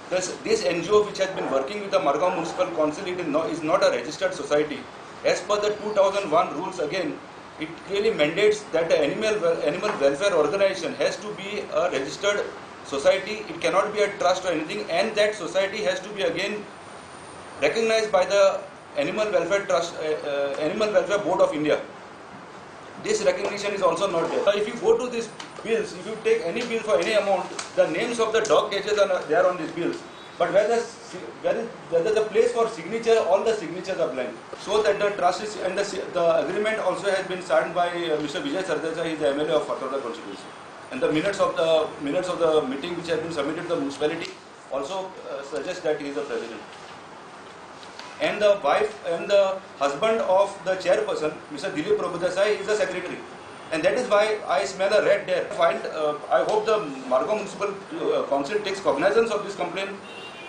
This NGO which has been working with the Margao Municipal Council, it is not a registered society. As per the 2001 rules again, it clearly mandates that the animal welfare organization has to be a registered society. It cannot be a trust or anything, and that society has to be again recognized by the Animal Welfare Trust, Animal Welfare Board of India. This recognition is also not there. If you go to these bills, if you take any bill for any amount, the names of the dog catchers are there on these bills. But whether the place for signature, all the signatures are blank. So that the trust is, and the agreement also has been signed by Mr. Vijay Sardesai, he is the MLA of Fatorda constituency. And the minutes of the meeting which has been submitted to the municipality also suggest that he is the president. And the wife and the husband of the chairperson, Mr. Dilip Prabhudesai, is the secretary. And that is why I smell a red there. I hope the Margao Municipal Council takes cognizance of this complaint,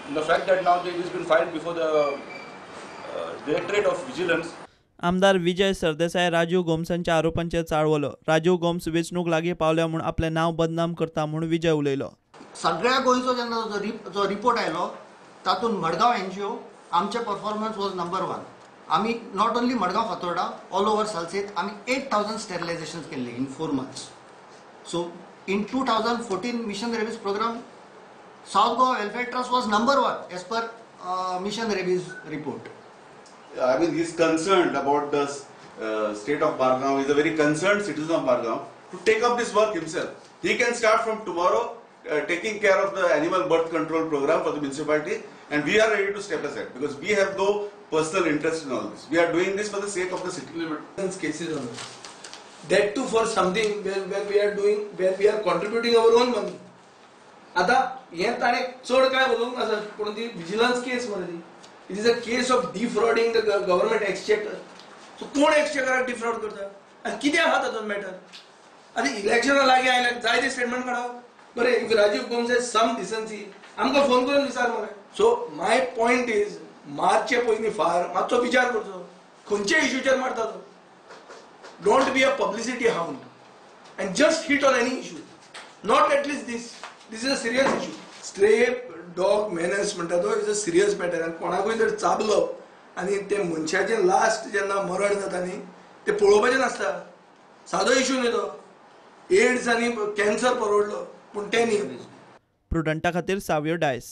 and the fact that now it has been filed before the Directorate of Vigilance. आमदार विजय सरदेसाय राजीव गोम्सांच्या आरोपांचेर चाळवलो. राजीव गोम्स वेंचणूक लागीं पावल्या म्हूण आपलें नांव बदनाम करता म्हूण विजय उलयलो. सगळ्या गोंयचो जेन्ना जो रिपोर्ट आयलो तातूंत मडगांव एनजीओ आमचे परफॉर्मन्स वॉज नंबर 1. आमी not only Madgaon Fatorda, all over Salcete आमी 8,000 स्टेरिलायझेशन केल्ले in 4 months. So in 2014 mission rabies programme South Goa Welfare Trust was number 1 as per mission rabies report. I mean, he is concerned about the state of Margao. He is a very concerned citizen of Margao to take up this work himself. He can start from tomorrow taking care of the animal birth control program for the municipality, and we are ready to step aside because we have no personal interest in all this. We are doing this for the sake of the city. Cases on this. That too for something when we are doing, when we are contributing our own money. आता हे ताणे चड काय उलोवंक नासत, पूण ती vigilance केस मरे ती. It is a case of defrauding the government exchequer. So कोण एक्सचेकराक डिफ्रॉड करता आनी कितें आहा तातूंत मॅटर? आनी इलेक्शना लागीं आयल्यार जाय ते स्टेटमेंट काडप. बरें, if Rajiv Gomes has some decency आमकां फोन करून विचार मरे. सो my point is, मारचे पयलीं फार मातसो विचार करचो खंयच्या इश्यूचेर मारता तो. Don't be a publicity hound and just hit on any issue, not at least this. This is a serious issue. Stray dog menace म्हणटा तो is a serious matter. आनी कोणाकूय जर चाबलो आनी ते मनशाचें लास्ट जेन्ना मरण जाता न्ही तें पळोवपाचें नासता. सादो इशू न्ही तो. एड्स आनी कॅन्सर परवडलो पूण तें न्ही. प्रुडंटा खातीर सावियो डायस.